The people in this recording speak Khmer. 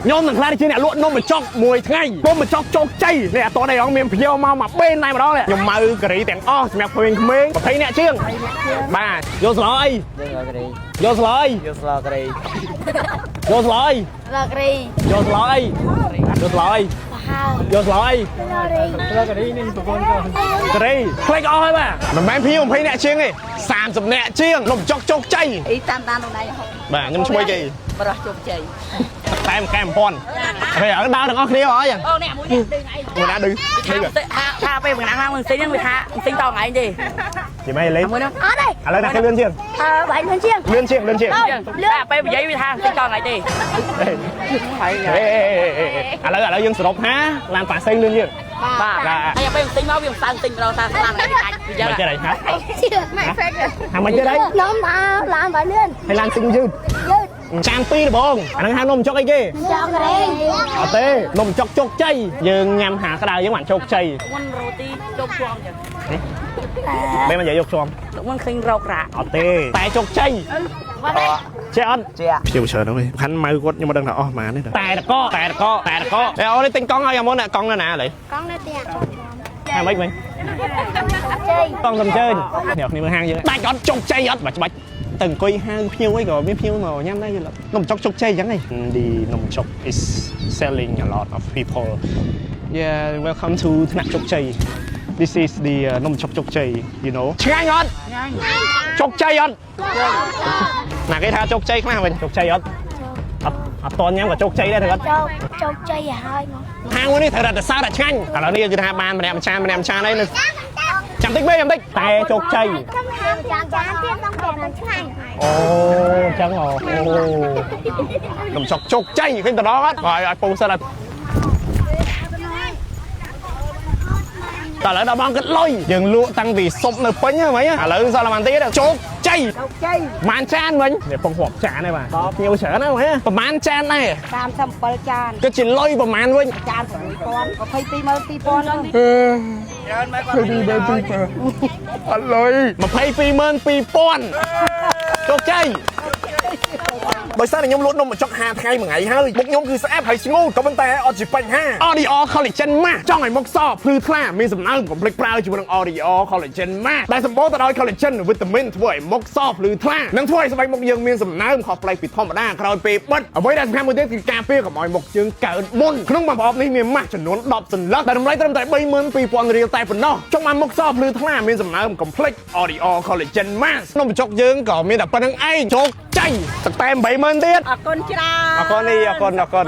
ខ្ញុំនឹងក្លាយជាអ្នកលក់នំបញ្ចុកមួយថ្ងៃនំបញ្ចុកជោគជ័យនេះអត់តនេះអងមានភ្ញៀវមកមកបេនតែម្ដងនេះខ្ញុំម៉ៅការីទាំងអស់សម្រាប់ក្មេងៗ20អ្នកជាងបាទយកស្លអី យកការី យកស្លអី យកស្លការី យកស្លអី លករី យកស្លអីយកស្លអី ប្រហើ យកស្លអី លរី ស្លការីនេះប្រពន្ធកូន ការីផ្លេចអស់ហើយបាទមិនមែនភ្ញៀវ20អ្នកជាងទេ30អ្នកជាងនំបញ្ចុកជោគជ័យ អីតាមតាមខ្លួនឯងហូប បាទខ្ញុំឈ្មោះគេ បរោះជោគជ័យ តែមួយកែ1000ហើយដើរទាំងអស់គ្នាអស់យ៉ាង អូអ្នកមួយនេះឌឺឯង មួយណាឌឺ ថាថាថាពេលកំណាំងឡើងមិនស៊ីហ្នឹងវាថាមិនស៊ីតថ្ងៃទេ ជាម៉េចលេង មួយហ្នឹង អត់ទេ ឥឡូវណាគេលឿនជាង អឺបាញ់លឿនជាង លឿនជាងលឿនជាង តែពេលនិយាយវាថាមិនស៊ីតថ្ងៃទេ ហេឥឡូវយើងសរុបហាឡានប៉ាសេងលឿនជាង បាទហើយពេលមិនស៊ីមកវាមិនសើមិនស៊ីម្ដងថាស្លាប់ថ្ងៃអាចវាយ៉ាង មិនចេះអីហា ម៉ែហ្វេក ហាមិនចេះអី នំអាឡានបាញ់លឿន ហើយឡានស៊ីងយឺត យឺត ចានពីរដបងអាហ្នឹងហៅនំចុកអីគេ ចង់រី អត់ទេនំចុកជោគជ័យយើងញ៉ាំហាក្តៅយើងបានជោគជ័យ មុនរ៉ូទីជោគជាំចឹង មិនមកនិយាយយកជាំ មុនឃើញរោករ៉ា អត់ទេតែជោគជ័យចេះអត់ ជា ភ្ញៀវច្រើនហ្នឹងខាន់ម៉ៅគាត់ខ្ញុំមិនដឹងថាអស់ប៉ុន្មានទេតែតកតែតកតែតកអេអូនេះទិញកង់ឲ្យអាមុនកង់នៅណាឥឡូវ កង់នៅផ្ទះ ហាម៉េចវិញ ជ័យ កង់សំជើញអ្នកគ្នាមើលហាងយើងដាច់អត់ជោគជ័យអត់បាច់ច្បាច់ទៅអង្គុយហៅភ្ញៀវអីក៏មានភ្ញៀវមកញ៉ាំដែរយល់អត់នំចុកជោគជ័យអញ្ចឹងឯង The នំចុក is selling a lot of people. Yeah, welcome to ថ្នាក់ជោគជ័យ. This is the នំចុកជោគជ័យ you know. ឆ្ងាញ់អត់ឆ្ងាញ់ជោគជ័យអត់ណាគេថាជោគជ័យខ្លះវិញជោគជ័យអត់អត់អត់តន់ញ៉ាំក៏ជោគជ័យដែរត្រូវអត់ ជោគជោគជ័យឲ្យហើយមក ហាងមួយនេះត្រូវតែសើតែឆ្ងាញ់ឥឡូវនេះគឺថាបានម្នាក់មួយចានម្នាក់មួយចានអីនៅចាំតិចមេចាំតិចតែជោគជ័យ ខ្ញុំហាមចានចានទៀតต้องតែនឹងឆ្ងាញ់ អូអញ្ចឹងអូខ្ញុំចុកជោគជ័យឃើញតដងអត់ហើយឲ្យពងសិនឲ្យតើឥឡូវដល់បងគិតលុយយើងលក់តាំងពីសុបនៅពេញហ្នឹងហ្មងឥឡូវសល់តែបានទៀតជោគជ័យ ជោគជ័យ ប្រហែលចានវិញនេះពងរាប់ចានទេបាទភ្ញៀវច្រើនណាស់ហ្មងប្រហែលចានដែរ 37ចាន គិតជាលុយប្រហែលវិញ ចាន6000 222000ហ្នឹង ច្រើនមកគាត់ អត់លុយ222,000ជោគជ័យដោយសារតែខ្ញុំលក់នំបញ្ចុក5ថ្ងៃមួយថ្ងៃហើយមុខខ្ញុំគឺស្អាតហើយស្ងួតក៏ប៉ុន្តែអត់ជាបញ្ហា ODR Collagen Mask ចង់ឲ្យមុខសភ្លឺថ្លាមានសំណើមកុំភ្លេចប្រើជាមួយនឹង ODR Collagen Mask ដែលសម្បូរទៅដោយ collagen វីតាមីនធ្វើឲ្យមុខសភ្លឺថ្លានិងធ្វើឲ្យស្បែកមុខយើងមានសំណើមខុសប្លែកពីធម្មតាក្រោយពេលបិទអ្វីដែលសំខាន់មួយទៀតគឺការពារកុំឲ្យមុខយើងកើតមុនក្នុងមួយប្រអប់នេះមានម៉ាស់ចំនួន10សន្លឹកដែលតម្លៃត្រឹមតែ32,000រៀលតែប៉ុណ្ណោះចង់បានមុខសភ្លឺថ្លាមានសំណើមកុំភ្លេច ODR Collagen Mask នំបញ្ចុកយើងក៏មានតែប៉ុណ្្នឹងឯងជោគជ័យទឹកតែ80000ទៀត អរគុណច្រើន អរគុណនេះអរគុណអរគុណ